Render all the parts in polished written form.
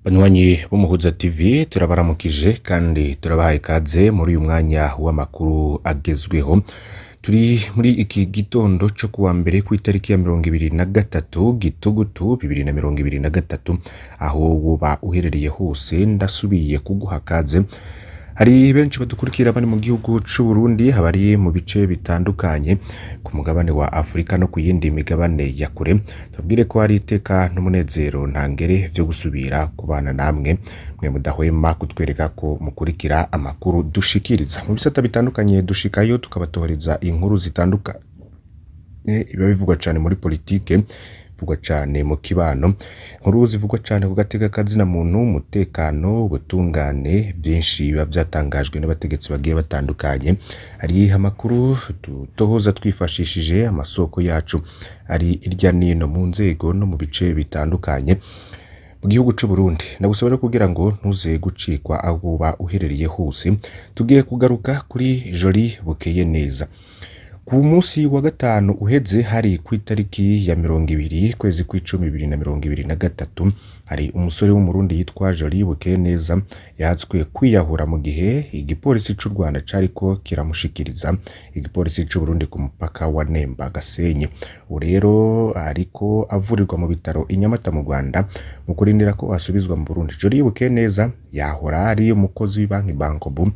Banywanyi b'Umuhuza TV, turabaramukije kandi turabahaye ikaze muri uyu mwanya w'amakuru agezweho. Turi muri iki gitondo co kuwa mbere kw'itariki ya 23 Gitugutu 2023. Aho woba uherereye hose, ndasubiye kuguha kaze. Hari benshi badukurikira bari mu gihugu c'u Burundi, abari mu bice bitandukanye ku mugabane wa Afurika no ku yindi migabane ya kure. Tubabwire ko hari iteka n'umunezero ntangere vyo gusubira kubana namwe, mwe mudahwema kutwereka ko mukurikira amakuru dushikiriza mu bisata bitandukanye. Dushikayo tukabatohereza inkuru zitandukanye, biba bivugwa cane muri politike, bivugwa cane mu kibano, inkuru zivugwa cane ku gateka kazina muntu, umutekano, ubutungane, vyinshi biba vyatangajwe n'abategetsi bagiye batandukanye. Hari amakuru dutohoza twifashishije amasoko yacu ari irya nino mu nzego no mu bice bitandukanye mu gihugu c'u Burundi. Ndagusaba rero kugira ngo ntuze gucikwa aho uba uherereye hose. Tugiye kugaruka kuri Jolie Bukeye Neza. Ku munsi wa gatanu uheze, hari kw'itariki ya 20 kwezi kw'icumi 2023, hari umusore w'Umurundi yitwa Jolie Bukeye Neza yahatswe kwiyahura mu gihe igipolisi c'u Rwanda cariko kiramushikiriza igipolisi c'u Burundi ku mupaka wa Nemba Gasenyi. Ubu rero ariko avurirwa mu bitaro i Nyamata mu Rwanda mu kurindira ko asubizwa mu Burundi. Jolie Bukeye Neza yahora ari umukozi w'ibanki Bankobu.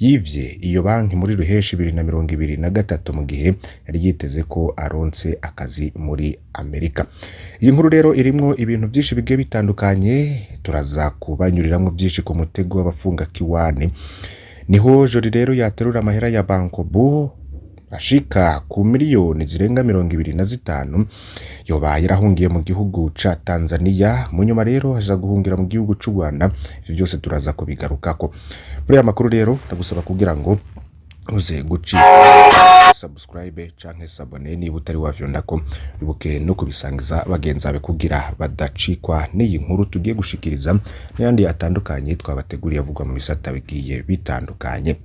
Yivye iyo banki muri Ruheshi 2023 mu gihe yari yiteze ko aronse akazi muri Amerika. Iyi nkuru rero irimwo ibintu vyinshi bigiye bitandukanye, turaza kubanyuriramwo vyinshi ku mutego w'abafunga kiwani. Niho Jolie rero yaterura amahera ya Bankobu ashika ku miliyoni zirenga 25, yoba yarahungiye mu gihugu ca Tanzania, mu nyuma rero aja guhungira mu gihugu c'u Rwanda. Ivyo vyose turaza kubigarukako muri aya makuru. Rero ndagusaba kugira ngo uze gucika subscribe canke s'abonner niba utari wavyondako, wibuke no kubisangiza bagenzi bawe kugira badacikwa n'iyi nkuru tugiye gushikiriza n'ayandi atandukanye twabateguriye avugwa mu bisata bigiye bitandukanye.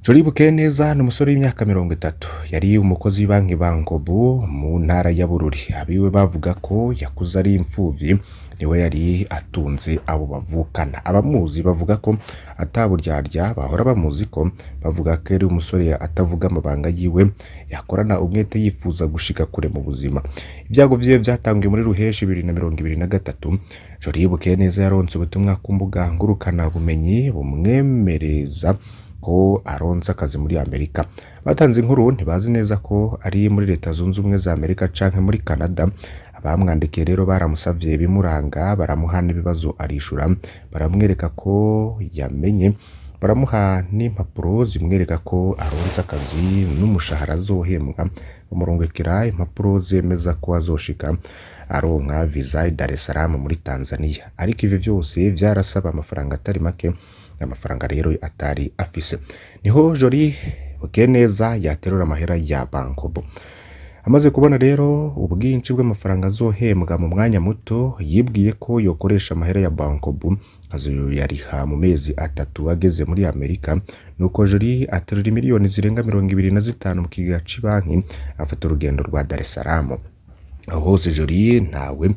Jolie Bukeye Neza ni umusore w'imyaka 30, yari umukozi w'ibanki Bankobu mu ntara ya Bururi. Abiwe bavuga ko yakuze ari imfuvyi, niwe yari atunze abo bavukana. Abamuzi bavuga ko ataburyarya bahora bamuzi ko, bavuga ko ari umusore atavuga amabanga yiwe, yakorana umwete, yifuza gushika kure mu buzima. Ibyago vyiwe vyatanguye muri Ruheshi 2023. Jolie Bukeye Neza yaronse ubutumwa ku mbuga ngurukana bumenyi bumwemereza ko aronse akazi muri Amerika. Batanze inkuru ntibazi neza ko ari muri Leta Zunze Ubumwe za Amerika canke muri Canada. Abamwandikiye rero baramusavye ibimuranga, baramuha n'ibibazo arishura, baramwereka ko yamenye, baramuha n'impapuro zimwereka ko aronse akazi n'umushahara azohembwa, bamurungikira impapuro zemeza ko azoshika aronka visa i Dar es Salaam muri Tanzania. Ariko ivyo vyose vyarasaba amafaranga atari make, amafaranga rero atari afise. Niho Jolie Bukeye Neza yaterura amahera ya Bankobo. Amaze kubona rero ubwinshi bw'amafaranga azohembwa mu mwanya muto, yibwiye ko yokoresha amahera ya Bankobu azoyariha mu mezi 3 ageze muri Amerika. Nuko Jolie aterura miliyoni zirenga 25 mu kigega c'ibanki, afata urugendo rwa Dar es Salaam. Aho hose Jolie ntawe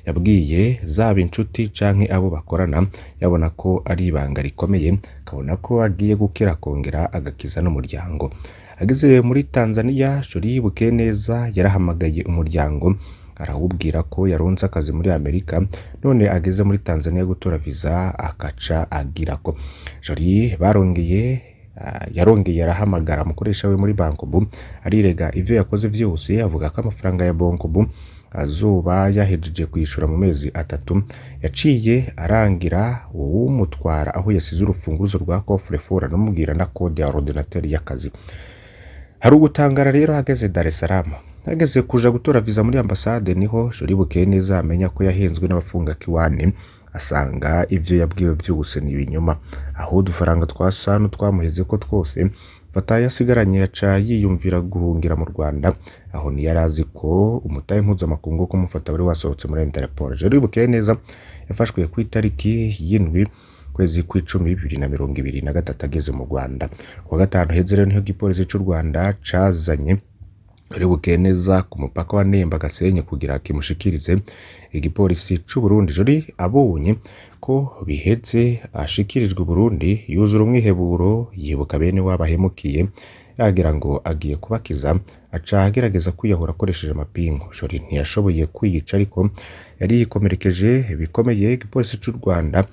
yabwiye, zaba inshuti canke abo bakorana. Yabona ko ari ibanga rikomeye, akabona ko agiye gukira akongera agakiza n'umuryango. Ageze muri Tanzania, Jolie Bukeye Neza yarahamagaye umuryango, arawubwira ko yaronse akazi muri Amerika, none ageze muri Tanzania gutora visa akaca agirako. Jolie barongeye yarongeye arahamagara umukoresha we muri Bankobu, arirega ivyo yakoze vyose, avuga ko amafaranga ya Bankobu azoba yahejeje kwishura mu mezi 3. Yaciye arangira uwumutwara aho yasize urufunguzo rwa coffre-fort, aramubwira na code ya ordinateur y'akazi. Hari ugutangara rero ageze Dar es Salaam. Ageze kuja gutora visa muri ambasade, niho Jolie Bukeye Neza amenya ko yahenzwe n'abafunga kiwani, asanga ivyo yabwiwe vyose ni ibinyoma. Aho udufaranga twasa n'utwamuheze ko twose, fata yasigaranye, yaca yiyumvira guhungira mu Rwanda. Aho ntiyari azi ko umutahe mpuzamakungu wo kumufata wari wasohotse muri Interpol. Jolie Bukeye Neza yafashwe ku itariki y'indwi kwezi kw'icumi 2023 ageze mu Rwanda. Kuwa gatanu heze rero niho igipolisi c'u Rwanda cazanye Jolly Bukeneza ku mupaka wa Nemba Gasenyi kugira kimushikirize igipolisi c'u Burundi. Jolly abonye ko biheze ashikirijwe Burundi, yuzura umwiheburo, yibuka bene wabo ahemukiye, yagira ngo agiye kubakiza, aca agerageza kwiyahura akoresheje amapingu. Jolly ntiyashoboye kwiyica, ariko yari yikomerekeje bikomeye. Igipolisi c'u Rwanda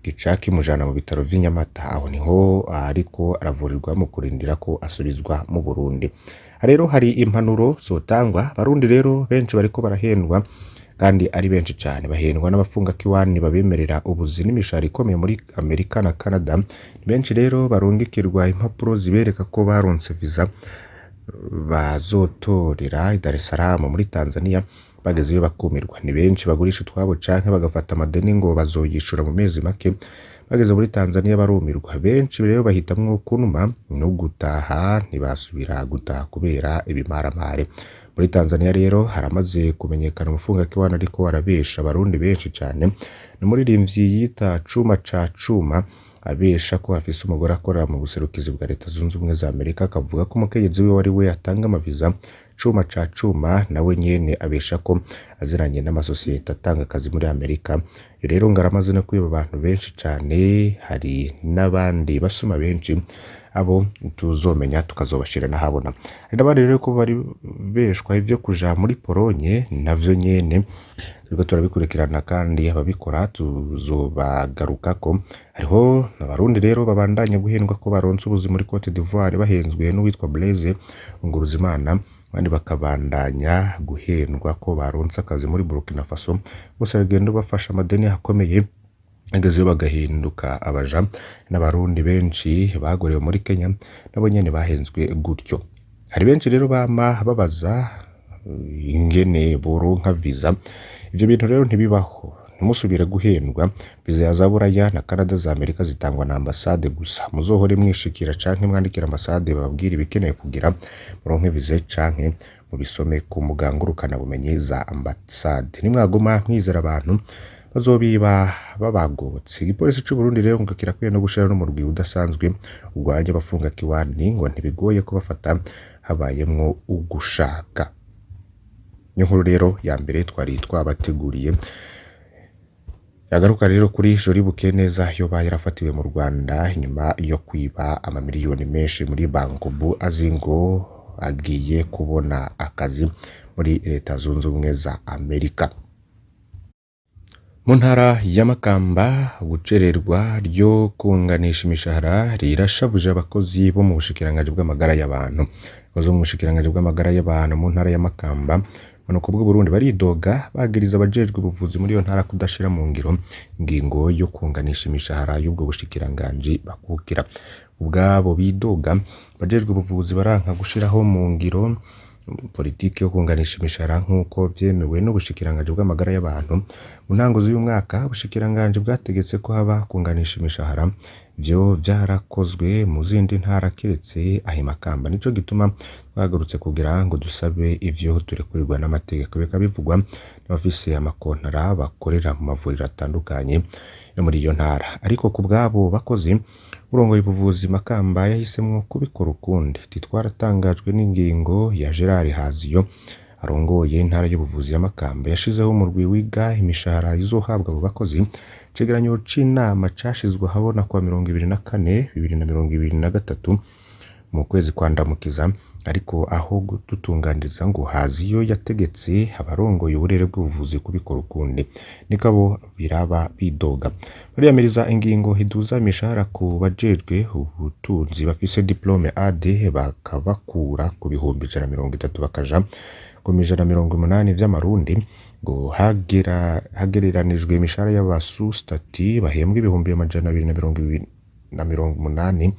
gica kimujana mu bitaro vy'i Nyamata, aho niho ariko aravurirwa mu kurindira ko asubizwa mu Burundi. Rero hari impanuro zotangwa. Abarundi rero benshi bariko barahendwa, kandi ari benshi cane bahendwa n'abafunga kiwani babemerera ubuzi n'imishahara ikomeye muri Amerika na Canada. Ni benshi rero barungikirwa impapuro zibereka ko baronse visa bazotorera i Dar es Salaam muri Tanzania, bagezeyo bakumirwa. Ni benshi bagurisha utwabo canke bagafata amadeni ngo bazoyishura mu mezi make, bageze muri Tanzania barumirwa. Benshi rero bahitamwo kunuma no gutaha, ntibasubira gutaha kubera ibimaramare. Muri Tanzania rero haramaze kumenyekana umufungakiwani ariko arabesha abarundi benshi cane. Ni umuririmbyi yita Cuma ca Cuma, abesha ko afise umugore akora mu buserukizi bwa Leta Zunze Ubumwe za Amerika, akavuga ko umukenyezi wiwe ari we atanga amaviza. Cuma ca Cuma nawe nyene abesha ko aziranye n'amasosiyete atanga akazi muri Amerika. Rero ngo aramaze no kwiba abantu benshi cane, hari n'abandi basuma benshi abo tuzomenya tukazobashira n'ahabona. Hari n'abandi rero ko bari beshwa ivyo kuja muri Polonye, navyo nyene turiko turabikurikirana kandi ababikora tuzobagarukako. Hariho abarundi rero babandanya guhendwa ko baronse ubuzi muri Cote d'Ivoire, bahenzwe n'uwitwa Blaise Nguruzimana, abandi bakabandanya guhendwa ko baronse akazi muri Burkina Faso. Bose bagenda bafasha amadeni akomeye, bagezeyo bagahinduka abaja. N'abarundi benshi bagorewe muri Kenya nabo nyene bahenzwe gutyo. Hari benshi rero bama babaza ingene boronka visa. Ivyo bintu rero ntibibaho, ntimusubire guhendwa. Viza ya za Buraya na Canada za Amerika zitangwa na ambasade gusa. Muzohore mwishikira canke mwandikira ambasade bababwire ibikenewe kugira muronke viza, canke mubisome ku mbuga ngurukanabumenyi za ambasade. Nimwaguma mwizera abantu bazobiba babagobotse. Igipolisi c'u Burundi rero ngo kirakwiye no gushira n'umurwi udasanzwe urwanya abafunga kiwani, ngo ntibigoye kubafata habayemwo ugushaka. Niyo nkuru rero ya mbere twari twabateguriye. Yagaruka rero kuri Jolly Bukeneza yoba yarafatiwe mu Rwanda nyuma yo kwiba amamiliyoni menshi muri Bankobu, azi ngo agiye kubona akazi muri Leta Zunze Ubumwe za Amerika. Mu ntara ya Makamba, gucererwa ryo kunganisha imishahara rirashavuje abakozi bo mu bushikiranganji bw'amagara y'abantu. Abakozi bo mu bushikiranganji bw'amagara y'abantu mu ntara ya Makamba, bumanuko bw'Uburundi, baridoga bagiriza abajejwe ubuvuzi muri iyo ntara kudashira mu ngiro ingingo yo kunganisha imishahara y'ubwo bushikiranganji bakukira. Ubwabo bidoga, abajejwe ubuvuzi baranka gushiraho mu ngiro politike yo kunganisha imishahara nk'uko vyemewe n'ubushikiranganji bw'amagara y'abantu. Mu ntango z'uyu mwaka, ubushikiranganji bwategetse ko haba kunganisha imishahara. Ivyo vyarakozwe mu zindi ntara kiretse aho i Makamba. Nico gituma twagarutse kugira ngo dusabe ivyo turekurirwa n'amategeko. Bikaba bivugwa n'abafise amakontara bakorera mu mavuriro atandukanye yo muri iyo ntara. Ariko ku bw'abo bakozi, urongoye ubuvuzi Makamba yahisemwo kubikora ukundi. Twaratangajwe n'ingingo ya Gerard Haziyo arongoye intara y'ubuvuzi ya Makamba, yashizeho umurwi wiga imishahara izohabwa abo bakozi. Icegeranyo c'inama cashizwe ahabona kuwa 24 2023 mu kwezi kwa Ndamukiza, ariko aho gututunganiriza ngo Haziyo yategetse abarongoye uburere bw'ubuvuzi kubikora ukundi. Niko abo biraba bidoga. Bariyamiriza ingingo iduza imishahara ku bajejwe ubutunzi bafise diplome AD, bakabakura ku 130,000 bakaja ku 180,000 vy'amarundi, ngo hagereranijwe imishahara y'abasustati bahembwa 280,000,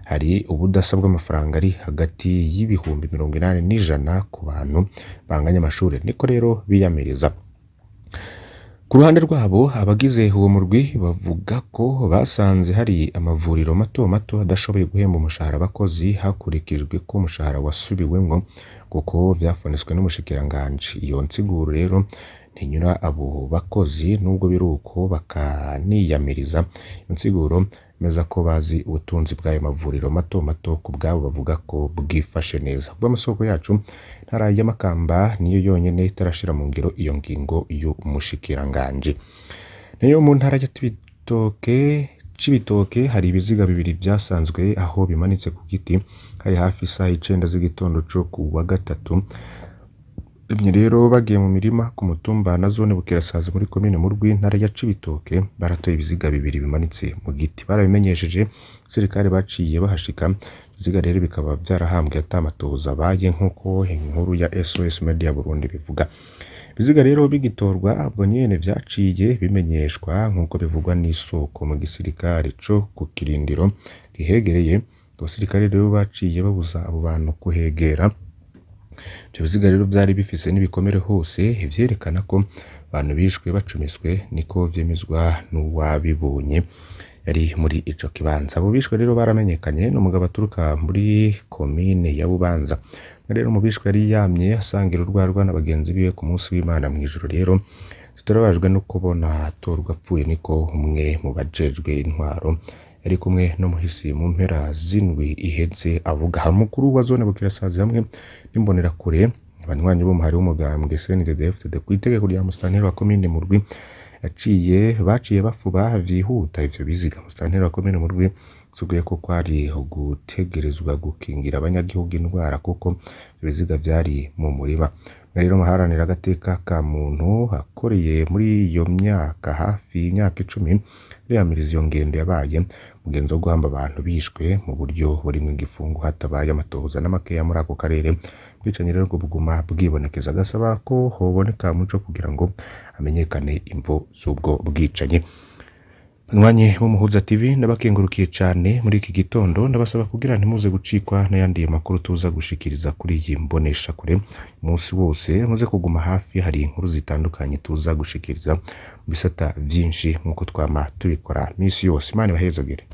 hari ubudasa bw'amafaranga ari hagati y'80,000 n'100 ku bantu banganya amashure. Niko rero biyamiriza. Ku ruhande rwabo, abagize uwo murwi bavuga ko basanze hari amavuriro mato mato adashoboye guhemba umushahara abakozi hakurikijwe ko umushahara wasubiwemwo kuko vyafunitswe n'umushikiranganji. Iyo nsiguro rero ntinyura abo bakozi, nubwo biruko bakaniyamiriza. Iyo nsiguro Bemeza ko bazi ubutunzi bw'ayo mavuriro mato mato, ku bwabo bavuga ko bwifashe neza. Kubw'amasoko yacu, intara ya Makamba niyo yonyene itarashira mu ngiro iyo ngingo y'umushikiranganji. Nayo mu ntara ya Cibitoke hari ibiziga bibiri vyasanzwe aho bimanitse ku giti, hari hafi isaha 9 z'igitondo co ku wa gatatu. Rimwe rero bagiye mu mirima ku mutumba na zone Bukirasazi muri komine Murwi, intara ya Cibitoke, baratoye ibiziga bibiri bimanitse mu giti. Barabimenyesheje abasirikare baciye bahashika. Ibiziga rero bikaba vyarahambwe ata matohoza abaye, nk'uko inkuru ya SOS Media Burundi bivuga. Ibiziga rero bigitorwa ubwo nyene vyaciye bimenyeshwa, nk'uko bivugwa n'isoko mu gisirikare co ku kirindiro gihegereye. Abasirikare rero baciye babuza abo bantu kuhegera. Ivyo biziga rero vyari bifise n'ibikomere hose, ivyerekana ko abantu bishwe bacumiswe, niko vyemezwa n'uwabibonye yari muri ico kibanza. Abo bishwe rero baramenyekanye, n'umugabo aturuka muri komine ya Bubanza. Rero mu bishwe yari yamye asangira urwarwa na bagenzi biwe ku munsi w'Imana mw'ijoro. Rero turabajwe no kubona atorwa apfuye, niko umwe mu bajejwe intwaro yari kumwe n'umuhisi mu mpera z'indwi iheze avuga. Hari umukuru wa zone Bukirasazi hamwe n'imbonerakure, abanywanyi b'umuhari w'umugambwe CNDD-FDD, kw'itegeko rya musitanteri wa komine Murwi baciye bafuba vyihuta ivyo biziga. Musitanteri wa komine Murwi yasuguye ko kwari ugutegerezwa gukingira abanyagihugu indwara, kuko ivyo biziga vyari mu murima. Rero muharanira agateka ka muntu akoreye muri iyo myaka hafi imyaka 10 riyamiriza iyo ngendo yabaye mugenzo wo guhamba abantu bishwe mu buryo burimwo igifungo hatabaye amatohoza n'amakeya muri ako karere. Ubwicanyi rero ngo buguma bwibonekeza, agasaba ko hoboneka umuco kugira ngo hamenyekane imvo z'ubwo bwicanyi. Banywanyi b'Umuhuza TV, ndabakengurukiye cane muri iki gitondo, ndabasaba kugira ntimuze gucikwa n'ayandi makuru tuza gushikiriza kuri iyi mboneshakure umunsi wose. Muze kuguma hafi, hari inkuru zitandukanye tuza gushikiriza mu bisata vyinshi nk'uko twama tubikora misi yose. Imana ibahezagire.